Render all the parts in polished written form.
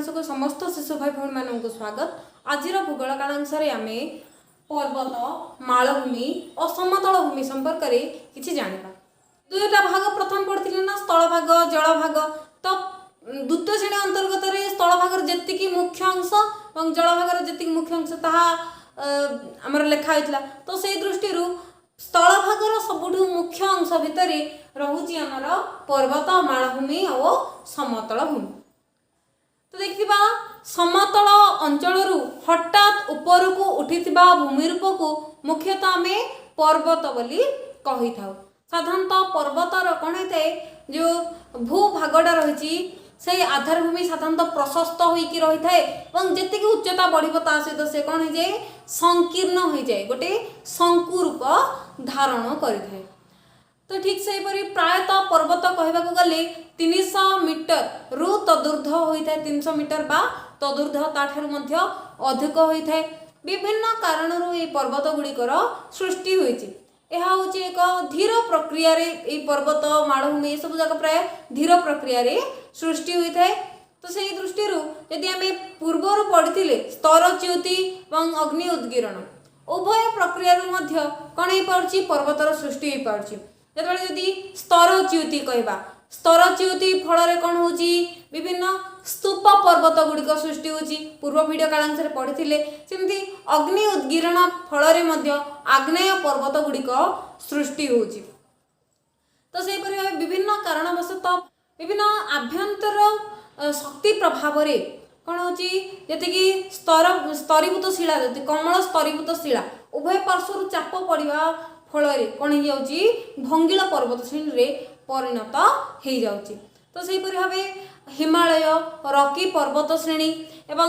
କାଳାଂଶକୁ ସମସ୍ତ ଶିଶୁ ଭାଇ ଭଉଣୀମାନଙ୍କୁ ସ୍ୱାଗତ। ଆଜିର ଭୂଗୋଳ କାଳାଂଶରେ ଆମେ ପର୍ବତ, ମାଳଭୂମି ଓ ସମତଳ ଭୂମି ସମ୍ପର୍କରେ କିଛି ଜାଣିବା। ଦୁଇଟା ଭାଗ ପ୍ରଥମେ ପଢ଼ିଥିଲେ ନା, ସ୍ଥଳଭାଗ, ଜଳଭାଗ। ତ ଦ୍ୱିତୀୟ ଶ୍ରେଣୀ ଅନ୍ତର୍ଗତରେ ସ୍ଥଳଭାଗର ଯେତିକି ମୁଖ୍ୟ ଅଂଶ ଏବଂ ଜଳଭାଗର ଯେତିକି ମୁଖ୍ୟ ଅଂଶ ତାହା ଆମର ଲେଖା ହୋଇଥିଲା। ତ ସେଇ ଦୃଷ୍ଟିରୁ ସ୍ଥଳଭାଗର ସବୁଠୁ ମୁଖ୍ୟ ଅଂଶ ଭିତରେ ରହୁଛି ଆମର ପର୍ବତ, ମାଳଭୂମି ଓ ସମତଳ ଭୂମି। ତ ଦେଖିବା, ସମତଳ ଅଞ୍ଚଳରୁ ହଠାତ୍ ଉପରକୁ ଉଠିଥିବା ଭୂମି ରୂପକୁ ମୁଖ୍ୟତଃ ଆମେ ପର୍ବତ ବୋଲି କହିଥାଉ। ସାଧାରଣତଃ ପର୍ବତର କ'ଣ ହେଇଥାଏ, ଯେଉଁ ଭୂଭାଗଟା ରହିଛି ସେଇ ଆଧାର ଭୂମି ସାଧାରଣତଃ ପ୍ରଶସ୍ତ ହୋଇକି ରହିଥାଏ ଏବଂ ଯେତିକି ଉଚ୍ଚତା ବଢ଼ିବ ତା ସହିତ ସେ କ'ଣ ହେଇଯାଏ, ସଂକୀର୍ଣ୍ଣ ହୋଇଯାଏ, ଗୋଟେ ଶଙ୍କୁ ରୂପ ଧାରଣ କରିଥାଏ। ତ ଠିକ୍ ସେହିପରି ପ୍ରାୟତଃ ପର୍ବତ କହିବାକୁ ଗଲେ 300 ମିଟରରୁ ତଦୁର୍ଦ୍ଧ୍ୱ ହୋଇଥାଏ, 300 ମିଟର ବା ତଦୁର୍ଦ୍ଧ୍ୱ, ତାଠାରୁ ମଧ୍ୟ ଅଧିକ ହୋଇଥାଏ। ବିଭିନ୍ନ କାରଣରୁ ଏହି ପର୍ବତ ଗୁଡ଼ିକର ସୃଷ୍ଟି ହୋଇଛି। ଏହା ହେଉଛି ଏକ ଧୀର ପ୍ରକ୍ରିୟାରେ, ଏହି ପର୍ବତ, ମାଳଭୂମି ଏସବୁ ଯାକ ପ୍ରାୟ ଧୀର ପ୍ରକ୍ରିୟାରେ ସୃଷ୍ଟି ହୋଇଥାଏ। ତ ସେଇ ଦୃଷ୍ଟିରୁ ଯଦି ଆମେ ପୂର୍ବରୁ ପଢ଼ିଥିଲେ ସ୍ତରଚ୍ୟୁତି ଏବଂ ଅଗ୍ନି ଉଦ୍ଗୀରଣ, ଉଭୟ ପ୍ରକ୍ରିୟାରୁ ମଧ୍ୟ କ'ଣ ହେଇପାରୁଛି, ପର୍ବତର ସୃଷ୍ଟି ହେଇପାରୁଛି। ଯେତେବେଳେ ଯଦି ସ୍ତରଚ୍ୟୁତି କହିବା, ସ୍ତରଚ୍ୟୁତି ଫଳରେ କ'ଣ ହେଉଛି, ବିଭିନ୍ନ ସ୍ତୂପ ପର୍ବତ ଗୁଡ଼ିକ ସୃଷ୍ଟି ହେଉଛି, ପୂର୍ବ ଭିଡ଼ିଓ କାଳାଂଶରେ ପଢ଼ିଥିଲେ। ସେମିତି ଅଗ୍ନି ଉଦ୍ଗୀରଣ ଫଳରେ ମଧ୍ୟ ଆଗ୍ନେୟ ପର୍ବତ ଗୁଡ଼ିକ ସୃଷ୍ଟି ହେଉଛି। ତ ସେହିପରି ଭାବେ ବିଭିନ୍ନ କାରଣବଶତଃ ବିଭିନ୍ନ ଆଭ୍ୟନ୍ତର ଶକ୍ତି ପ୍ରଭାବରେ କ'ଣ ହେଉଛି, ଯେତିକି ସ୍ତର ସ୍ତରୀଭୂତ ଶିଳା, ଯଦି କମଳ ସ୍ତରୀଭୂତ ଶିଳା ଉଭୟ ପାର୍ଶ୍ୱରୁ ଚାପ ପଡ଼ିବା ଫଳରେ କ'ଣ ହେଇଯାଉଛି, ଭଙ୍ଗିଳ ପର୍ବତ ଶ୍ରେଣୀରେ ପରିଣତ ହେଇଯାଉଛି। ତ ସେହିପରି ଭାବେ ହିମାଳୟ, ରକି ପର୍ବତ ଶ୍ରେଣୀ ଏବଂ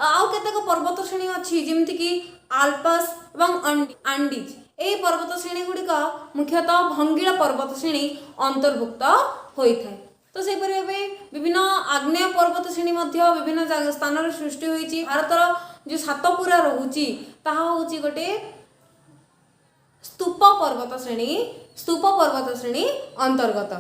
ଆଉ କେତେକ ପର୍ବତ ଶ୍ରେଣୀ ଅଛି, ଯେମିତିକି ଆଲପସ୍ ଏବଂ ଆଣ୍ଡିଜ୍, ଏହି ପର୍ବତ ଶ୍ରେଣୀ ଗୁଡ଼ିକ ମୁଖ୍ୟତଃ ଭଙ୍ଗିଳ ପର୍ବତ ଶ୍ରେଣୀ ଅନ୍ତର୍ଭୁକ୍ତ ହୋଇଥାଏ। ତ ସେହିପରି ଭାବେ ବିଭିନ୍ନ ଆଗ୍ନେୟ ପର୍ବତ ଶ୍ରେଣୀ ମଧ୍ୟ ବିଭିନ୍ନ ସ୍ଥାନରେ ସୃଷ୍ଟି ହୋଇଛି। ଭାରତର ଯେଉଁ ସାତପୁରା ରହୁଛି ତାହା ହେଉଛି ଗୋଟେ ସ୍ତୂପ ପର୍ବତ ଶ୍ରେଣୀ, ସ୍ତୂପ ପର୍ବତ ଶ୍ରେଣୀ ଅନ୍ତର୍ଗତ।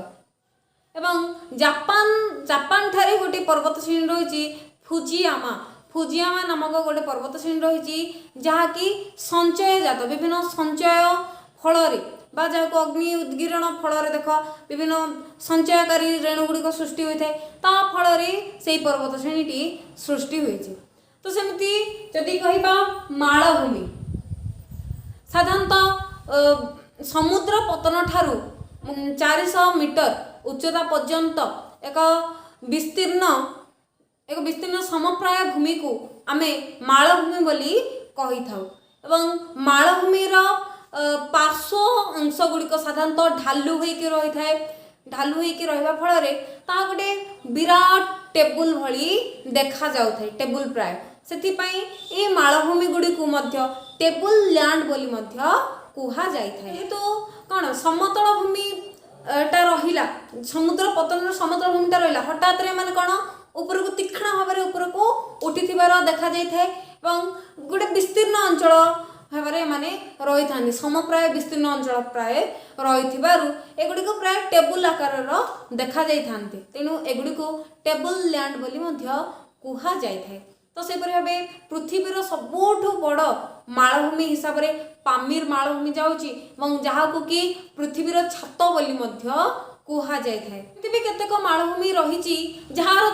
ଏବଂ ଜାପାନ ଠାରେ ଗୋଟେ ପର୍ବତ ଶ୍ରେଣୀ ରହିଛି, ଫୁଜିୟାମା, ଫୁଜିୟାମା ନାମକ ଗୋଟେ ପର୍ବତ ଶ୍ରେଣୀ ରହିଛି, ଯାହାକି ସଞ୍ଚୟଜାତ ବିଭିନ୍ନ ସଞ୍ଚୟ ଫଳରେ ବା ଯାହାକୁ ଅଗ୍ନି ଉଦ୍ଗୀରଣ ଫଳରେ ଦେଖ ବିଭିନ୍ନ ସଞ୍ଚୟକାରୀ ରେଣୁ ଗୁଡ଼ିକ ସୃଷ୍ଟି ହୋଇଥାଏ, ତା ଫଳରେ ସେଇ ପର୍ବତ ଶ୍ରେଣୀଟି ସୃଷ୍ଟି ହୋଇଛି। ତ ସେମିତି ଯଦି କହିବା ମାଳଭୂମି, ସାଧାରଣତଃ ସମୁଦ୍ର ପତନ ଠାରୁ 400 ମିଟର ଉଚ୍ଚତା ପର୍ଯ୍ୟନ୍ତ ଏକ ବିସ୍ତୀର୍ଣ୍ଣ ସମପ୍ରାୟ ଭୂମିକୁ ଆମେ ମାଳଭୂମି ବୋଲି କହିଥାଉ। ଏବଂ ମାଳଭୂମିର ପାର୍ଶ୍ୱ ଅଂଶ ଗୁଡ଼ିକ ସାଧାରଣତଃ ଢାଲୁ ହୋଇକି ରହିଥାଏ। ଢାଲୁ ହୋଇକି ରହିବା ଫଳରେ ତାହା ଗୋଟେ ବିରାଟ ଟେବୁଲ ଭଳି ଦେଖାଯାଉଥାଏ, ଟେବୁଲ ପ୍ରାୟ। ସେଥିପାଇଁ ଏହି ମାଳଭୂମି ଗୁଡ଼ିକୁ ମଧ୍ୟ ଟେବୁଲ ଲ୍ୟାଣ୍ଡ ବୋଲି ମଧ୍ୟ କୁହାଯାଇଥାଏ। ଯେହେତୁ କ'ଣ ସମତଳ ଭୂମି ଟା ରହିଲା, ସମୁଦ୍ର ପତନର ସମତଳ ଭୂମିଟା ରହିଲା, ହଠାତ୍ରେ ମାନେ କ'ଣ ଉପରକୁ ତୀକ୍ଷ୍ଣ ଭାବରେ ଉପରକୁ ଉଠିଥିବାର ଦେଖାଯାଇଥାଏ ଏବଂ ଗୋଟେ ବିସ୍ତୀର୍ଣ୍ଣ ଅଞ୍ଚଳ ଭାବରେ ଏମାନେ ରହିଥାନ୍ତି। ସମପ୍ରାୟ ବିସ୍ତୀର୍ଣ୍ଣ ଅଞ୍ଚଳ ପ୍ରାୟ ରହିଥିବାରୁ ଏଗୁଡ଼ିକୁ ପ୍ରାୟ ଟେବୁଲ ଆକାରର ଦେଖାଯାଇଥାନ୍ତି, ତେଣୁ ଏଗୁଡ଼ିକୁ ଟେବୁଲ ଲ୍ୟାଣ୍ଡ ବୋଲି ମଧ୍ୟ କୁହାଯାଇଥାଏ। ତ ସେହିପରି ଭାବେ ପୃଥିବୀର ସବୁଠୁ ବଡ଼ ମାଳଭୂମି ହିସାବରେ ପାମିର ମାଳଭୂମି ଯାଉଛି ଏବଂ ଯାହାକୁ କି ପୃଥିବୀର ଛାତ ବୋଲି ମଧ୍ୟ କୁହାଯାଇଥାଏ। ଏମିତି ବି କେତେକ ମାଳଭୂମି ରହିଛି ଯାହାର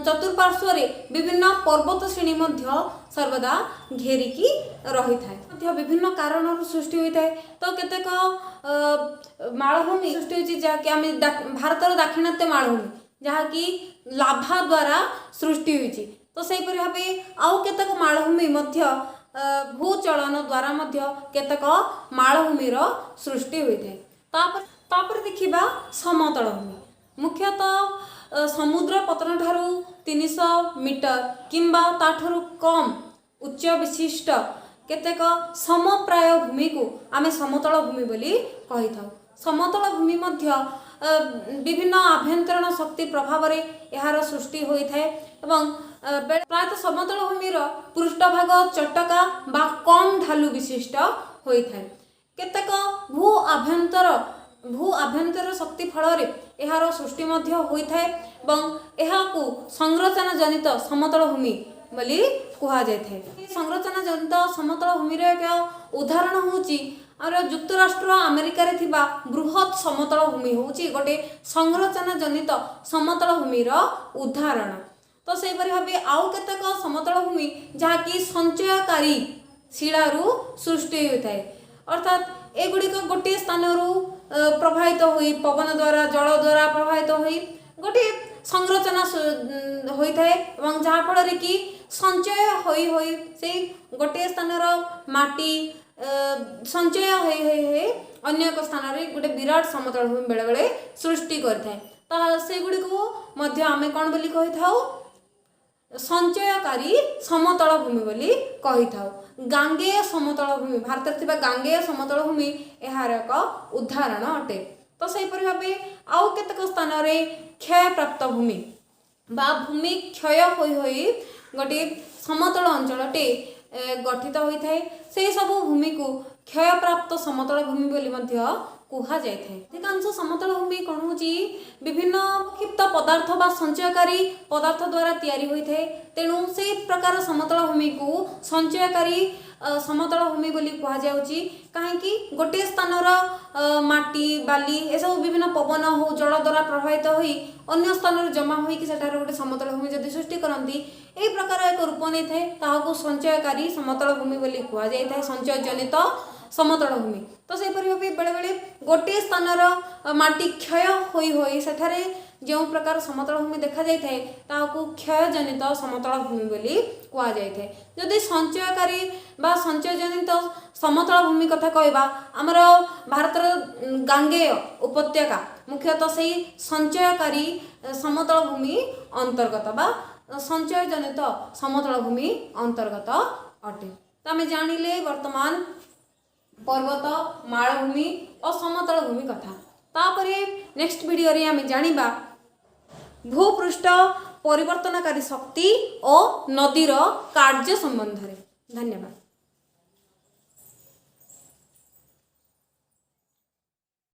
ଚତୁଃପାର୍ଶ୍ୱରେ ବିଭିନ୍ନ ପର୍ବତ ଶ୍ରେଣୀ ମଧ୍ୟ ସର୍ବଦା ଘେରିକି ରହିଥାଏ, ମଧ୍ୟ ବିଭିନ୍ନ କାରଣରୁ ସୃଷ୍ଟି ହୋଇଥାଏ। ତ କେତେକ ମାଳଭୂମି ସୃଷ୍ଟି ହୋଇଛି ଯାହାକି ଆମେ ଭାରତର ଦାକ୍ଷିଣାତ୍ୟ ମାଳଭୂମି, ଯାହାକି ଲାଭା ଦ୍ୱାରା ସୃଷ୍ଟି ହୋଇଛି। ତ ସେହିପରି ଭାବେ ଆଉ କେତେକ ମାଳଭୂମି ମଧ୍ୟ ଭୂଚଳନ ଦ୍ୱାରା ମଧ୍ୟ କେତେକ ମାଳଭୂମିର ସୃଷ୍ଟି ହୋଇଥାଏ। ତାପରେ ଦେଖିବା ସମତଳ ଭୂମି। ମୁଖ୍ୟତଃ ସମୁଦ୍ର ପତନ ଠାରୁ 300 ମିଟର କିମ୍ବା ତାଠାରୁ କମ୍ ଉଚ୍ଚ ବିଶିଷ୍ଟ କେତେକ ସମପ୍ରାୟ ଭୂମିକୁ ଆମେ ସମତଳ ଭୂମି ବୋଲି କହିଥାଉ। ସମତଳ ଭୂମି ମଧ୍ୟ ବିଭିନ୍ନ ଆଭ୍ୟନ୍ତରୀଣ ଶକ୍ତି ପ୍ରଭାବରେ ଏହାର ସୃଷ୍ଟି ହୋଇଥାଏ ଏବଂ ପ୍ରାୟତଃ ସମତଳ ଭୂମିର ପୃଷ୍ଠଭାଗ ଚଟକା ବା କମ୍ ଢାଲୁ ବିଶିଷ୍ଟ ହୋଇଥାଏ। କେତେକ ଭୂ ଆଭ୍ୟନ୍ତର ଭୂ ଆଭ୍ୟନ୍ତର ଶକ୍ତି ଫଳରେ ଏହାର ସୃଷ୍ଟି ମଧ୍ୟ ହୋଇଥାଏ ଏବଂ ଏହାକୁ ସଂରଚନା ଜନିତ ସମତଳ ଭୂମି ବୋଲି କୁହାଯାଇଥାଏ। ସଂରଚନା ଜନିତ ସମତଳ ଭୂମିର ଏକ ଉଦାହରଣ ହେଉଛି ଆମର ଯୁକ୍ତରାଷ୍ଟ୍ର ଆମେରିକାରେ ଥିବା ବୃହତ୍ ସମତଳ ଭୂମି ହେଉଛି ଗୋଟେ ସଂରଚନା ଜନିତ ସମତଳ ଭୂମିର ଉଦାହରଣ। ତ ସେହିପରି ଭାବେ ଆଉ କେତେକ ସମତଳ ଭୂମି ଯାହାକି ସଞ୍ଚୟକାରୀ ଶିଳାରୁ ସୃଷ୍ଟି ହୋଇଥାଏ, ଅର୍ଥାତ୍ ଏଗୁଡ଼ିକ ଗୋଟିଏ ସ୍ଥାନରୁ ପ୍ରବାହିତ ହୋଇ, ପବନ ଦ୍ୱାରା, ଜଳ ଦ୍ୱାରା ପ୍ରବାହିତ ହୋଇ ଗୋଟିଏ ସଂରଚନା ହୋଇଥାଏ ଏବଂ ଯାହାଫଳରେ କି ସଞ୍ଚୟ ହୋଇ ହୋଇ ସେଇ ଗୋଟିଏ ସ୍ଥାନର ମାଟି ସଞ୍ଚୟ ହୋଇ ହୋଇ ହୋଇ ଅନ୍ୟ ଏକ ସ୍ଥାନରେ ଗୋଟେ ବିରାଟ ସମତଳ ଭୂମି ବେଳେବେଳେ ସୃଷ୍ଟି କରିଥାଏ। ତାହା ସେଗୁଡ଼ିକୁ ମଧ୍ୟ ଆମେ କ'ଣ ବୋଲି କହିଥାଉ? ସଞ୍ଚୟକାରୀ ସମତଳ ଭୂମି ବୋଲି କହିଥାଉ। ଗାଙ୍ଗେୟ ସମତଳ ଭୂମି, ଭାରତରେ ଥିବା ଗାଙ୍ଗେୟ ସମତଳ ଭୂମି ଏହାର ଏକ ଉଦାହରଣ ଅଟେ। ତ ସେହିପରି ଭାବେ ଆଉ କେତେକ ସ୍ଥାନରେ କ୍ଷୟପ୍ରାପ୍ତ ଭୂମି ବା ଭୂମି କ୍ଷୟ ହୋଇ ହୋଇ ଗୋଟିଏ ସମତଳ ଅଞ୍ଚଳଟି ଗଠିତ ହୋଇଥାଏ, ସେହି ସବୁ ଭୂମିକୁ କ୍ଷୟପ୍ରାପ୍ତ ସମତଳ ଭୂମି ବୋଲି ମଧ୍ୟ କୁହାଯାଇଥାଏ। ଅଧିକାଂଶ ସମତଳ ଭୂମି କ'ଣ ହେଉଛି? ବିଭିନ୍ନ କ୍ଷିପ୍ତ ପଦାର୍ଥ ବା ସଞ୍ଚୟକାରୀ ପଦାର୍ଥ ଦ୍ୱାରା ତିଆରି ହୋଇଥାଏ। ତେଣୁ ସେଇ ପ୍ରକାର ସମତଳ ଭୂମିକୁ ସଞ୍ଚୟକାରୀ ସମତଳ ଭୂମି ବୋଲି କୁହାଯାଉଛି। କାହିଁକି? ଗୋଟିଏ ସ୍ଥାନର ମାଟି, ବାଲି ଏସବୁ ବିଭିନ୍ନ ପବନ ହଉ, ଜଳ ଦ୍ୱାରା ପ୍ରବାହିତ ହୋଇ ଅନ୍ୟ ସ୍ଥାନରେ ଜମା ହୋଇକି ସେଠାରେ ଗୋଟେ ସମତଳ ଭୂମି ଯଦି ସୃଷ୍ଟି କରନ୍ତି, ଏହି ପ୍ରକାର ଏକ ରୂପ ନେଇଥାଏ, ତାହାକୁ ସଞ୍ଚୟକାରୀ ସମତଳ ଭୂମି ବୋଲି କୁହାଯାଇଥାଏ, ସଞ୍ଚୟ ଜନିତ ସମତଳ ଭୂମି। ତ ସେହିପରି ଭାବେ ବେଳେବେଳେ ଗୋଟିଏ ସ୍ଥାନର ମାଟି କ୍ଷୟ ହୋଇ ହୋଇ ସେଠାରେ ଯେଉଁ ପ୍ରକାର ସମତଳ ଭୂମି ଦେଖାଯାଇଥାଏ, ତାହାକୁ କ୍ଷୟଜନିତ ସମତଳ ଭୂମି ବୋଲି କୁହାଯାଇଥାଏ। ଯଦି ସଞ୍ଚୟକାରୀ ବା ସଞ୍ଚୟଜନିତ ସମତଳ ଭୂମି କଥା କହିବା, ଆମର ଭାରତର ଗାଙ୍ଗେୟ ଉପତ୍ୟକା ମୁଖ୍ୟତଃ ସେଇ ସଞ୍ଚୟକାରୀ ସମତଳ ଭୂମି ଅନ୍ତର୍ଗତ ବା ସଞ୍ଚୟଜନିତ ସମତଳ ଭୂମି ଅନ୍ତର୍ଗତ ଅଟେ। ତ ଆମେ ଜାଣିଲେ ବର୍ତ୍ତମାନ ପର୍ବତ, ମାଳଭୂମି ଓ ସମତଳ ଭୂମି କଥା। ତାପରେ ନେକ୍ସଟ ଭିଡ଼ିଓରେ ଆମେ ଜାଣିବା ଭୂପୃଷ୍ଠ ପରିବର୍ତ୍ତନକାରୀ ଶକ୍ତି ଓ ନଦୀର କାର୍ଯ୍ୟ ସମ୍ବନ୍ଧରେ। ଧନ୍ୟବାଦ।